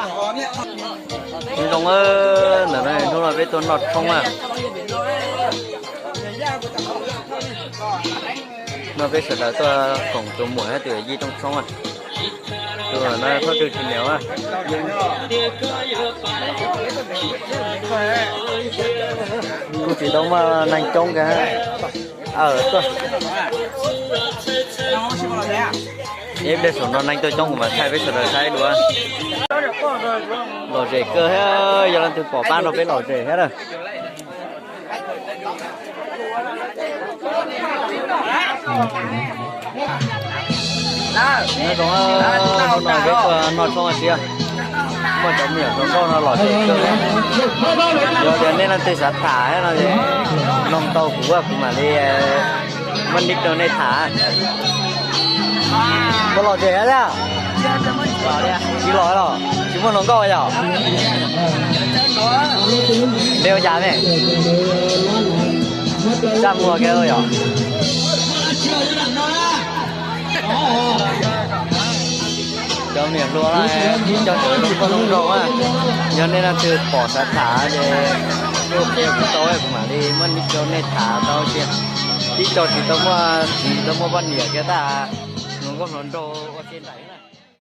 Hnub zoo, ntawm no hnub no peb tuaj noj tshoob na. No peb sawv daws tuaj koom tus muam thiab tus yawm yij rooj tshoob na. Tus no txhob rwg tsis niam. Kuj tsis tau muaj neeg coob kiag. Ib pliag saum no neeg tuaj coob kuv mam thaij peb sawv daws saib dua. Lom zem kawg thiab, yog leej twg pom pab nrog peb lom zem thiab na. Nyob zoo, hnub no peb tuaj noj tshoob siab, muaj cov me nyuam hluas nkauj no lom zem kawg. Yog tias nej leej twg xav tham thiab no ces noog tau kuv, kuv mam li muab nick rau nej tham. Puas lom zem thiab? Tsis lom los tsis muaj hluas nkauj yom? Dej ua cas me? Zaj muag kiag yom? Cov niam hluas tib co sawv zoo nkauj zoo nraug na, yog nej leej twg pom xav tham ces tuaj qhia kuv tau, kuv mam li muab nick rau nej tham tau cia. Tib co tsis tau muaj txiv tsis tau muaj poj niam kiag tab, hluas nkauj hluas nraug ua ke nraim na.